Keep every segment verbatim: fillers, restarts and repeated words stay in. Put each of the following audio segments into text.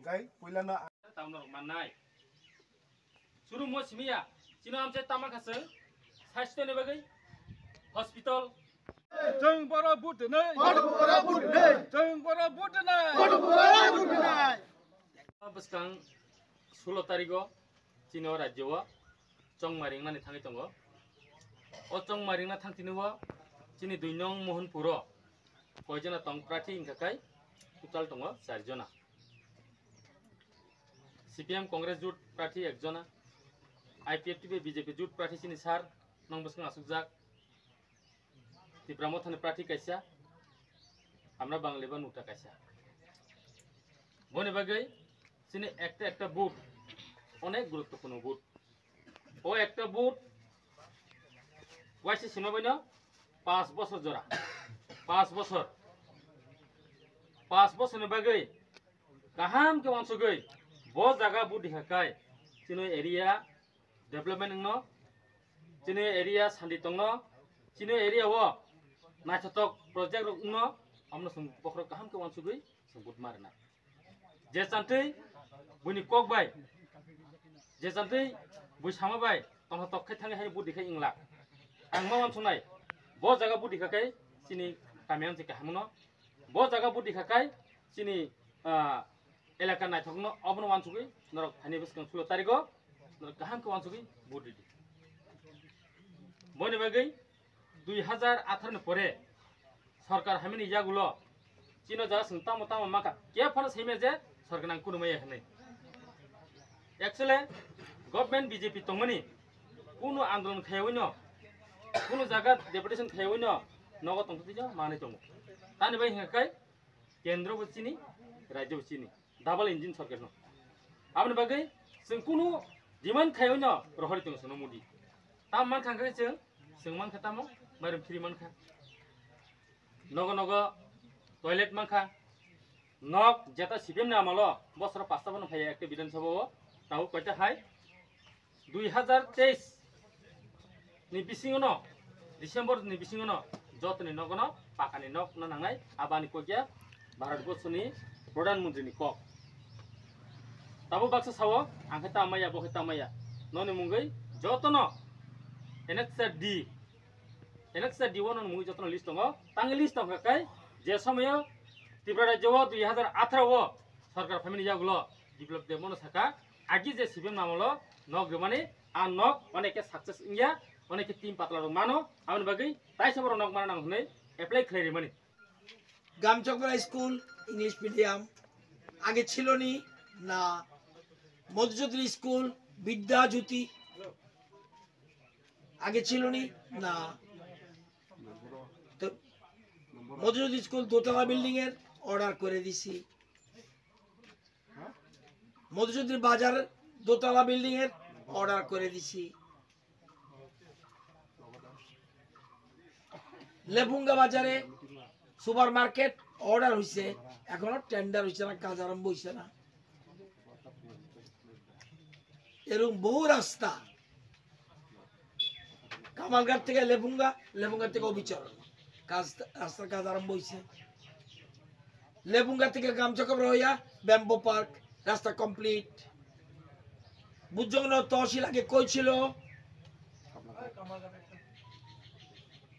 Kai puilano ang Tamno rok mannai. Churummo simiya, chino amchai tama khaswng, sasthoni bagwi hospital. Chwng boro vote rwnai. Vote boro vote rwnai. Chwng boro vote rwnai. Vote boro vote rwnai. Bwskang sulo tarigo chini o rajyo o chongma ringnani thangwi tongo. O chongma ringna thang tini o chini dui nong Mohanpur o koijona tong prarthi wngkha kai total tongo char jona. C P M Congress jut prarthi ekjona, I P F T bai B J P jut prarthi chini sir nong bwskang asukjak. Tipra Mothani prarthi kaisa, Amra Bangali ba nuta kaisa. Boni bagwi chini ekta ekta vote onek guruttopurno vote. O ekta vote waisa sima baino panch bosor jora. Panch bosor. Panch bosorni bagwi kaham khe wansugwi bo jaga vote rikha kai chini area development wngno, chini area santi tongno, chini area o naithothok project rok wngno, amno chwng bokhorok kaham khe wansugwi chwng vote ma rwnai. Je chantwi buini kok bai, je chantwi bui sama bai tongthotok khe thangwi hai vote rikha wngla. Ang ma wansuknai, bo jaga vote rikha kai chini kami ang se kaham wngno, bo jaga vote rikha kai chini, ah, elaka naithokno obono wansugwi norok phaini bwskang sulo tarigo norok kaham khe wansugwi vote ridi. Boni bagwi dui hazar atharo ni pore sorkar hamini yagulo chino jaga chwng tamo tamo makha khe phano saimaya je sorkar nang kunu maya hinwi. Actually, government B J P tongmani kunu andolon khayawino, kunu jaga deputation khayawino nogo tongthotiyo manwi tongo. Tani bai hingkha kai kendro bo chini, rajyo bo chini. Double engine sorkar no. Aboni bagwi chwng kunu demand khayawino rohori tongo chwngno Modi. Tam mankha hwnkhe chwng, chwng mankha tamo, mairum free mankha. Nogo nogo toilet mankha. Nok jeta C P M ni amalo bosoro pasta bono phaiya ekta Bidhan Sabha o. Tabuk koita hai dui hazar teis ni bisingo no, December ni bisingo no jotoni nogo no pakani nok no nangnai, abani kokya Bharat Borsho ni Pradhan Mantri ni kok. Tabuk baksa sao, ang khe ta maya, bo khe ta maya. Noni mungwi jotono Annexure D, Annexure D o noni mungwi jotono list tongo. Tangwi list tongkha kai je somoyo Tripura rajyo o dui hazar atharo o sorkar phaimani yagulo Biplab Deb mono saka, agi je C P M ni amolo nok rwmani, a nok onek khe success wngya, onek khe tin patla rok mano, aboni bagwi taisa borok nok mana nang hwnwi apply khlai rimani. গামচকরা school English medium আগে ছিল নি? না। মধুচৌধুরী স্কুল, বিদ্যা জ্যোতি আগে ছিল নি? না। তো মধুচৌধুরী স্কুল দোতলা বিল্ডিং এর অর্ডার করে দিছি। মধুচৌধুরী বাজার দোতলা বিল্ডিং এর অর্ডার করে দিছি। লেবুঙ্গা বাজারে সুপার মার্কেট অর্ডার হইছে, এখনো টেন্ডার হইছে না, কাজ আরম্ভ হইছে না। এরকম বহু রাস্তা, কামালঘাট থেকে লেবুঙ্গা, লেবুঙ্গা থেকে অবিচল, কাজ, রাস্তার কাজ আরম্ভ হইছে। লেবুঙ্গা থেকে গামছাকবরা হইয়া ব্যাম্বো পার্ক, রাস্তা কমপ্লিট। বুজগঙ্গনগর তহসিল আগে কই ছিল?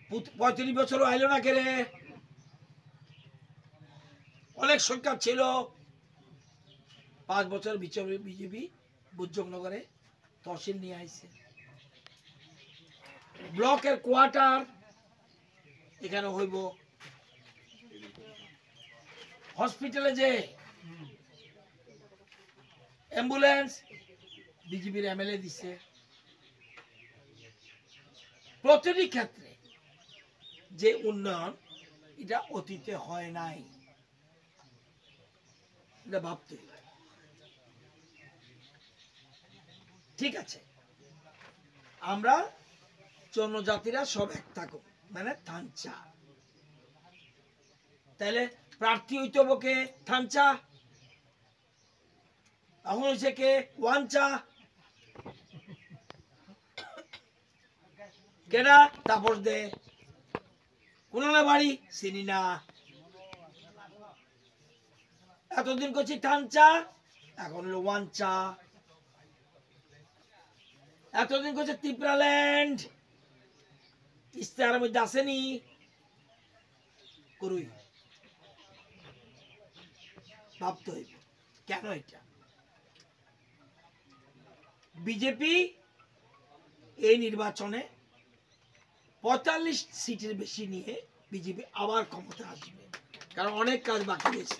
পুত-, পঁয়ত্রিশ বছরও আইলো না কেরে? অনেক সংখ্যা ছিল। পাঁচ বছর বিজেপি, বিজেপি বুজগঙ্গনগরে তহসিল নিয়ে আইছে। ব্লকের কোয়ার্টার এখানে হইব। হসপিটালে যে অ্যাম্বুলেন্স বিজেপির এমএলএ দিছে। প্রতিটি ক্ষেত্রে যে উন্নয়ন, এটা অতীতে হয় নাই। এটা ভাবতে হবে। ঠিক আছে, আমরা জনজাতিরা সব এক থাকুক, মানে থানচা। তাহলে প্রার্থী হইতে হবে কে? থানচা। এখন হইছে কে? ওয়ানচা। কেডা? তাপস দে। কোন না বাড়ি? চিনি না। এতদিন করছি থানচা, এখন হলো ওয়ানচা। এতদিন করছে ত্রিপুরাল্যান্ড, ইস্তাহারের মধ্যে আসেনি, করুই। ভাবতে হইব কেন এটা। বিজেপি এই নির্বাচনে পঁয়তাল্লিশ সিটের বেশি নিয়ে বিজেপি আবার ক্ষমতা আসবে, কারণ অনেক কাজ বাকি রয়েছে।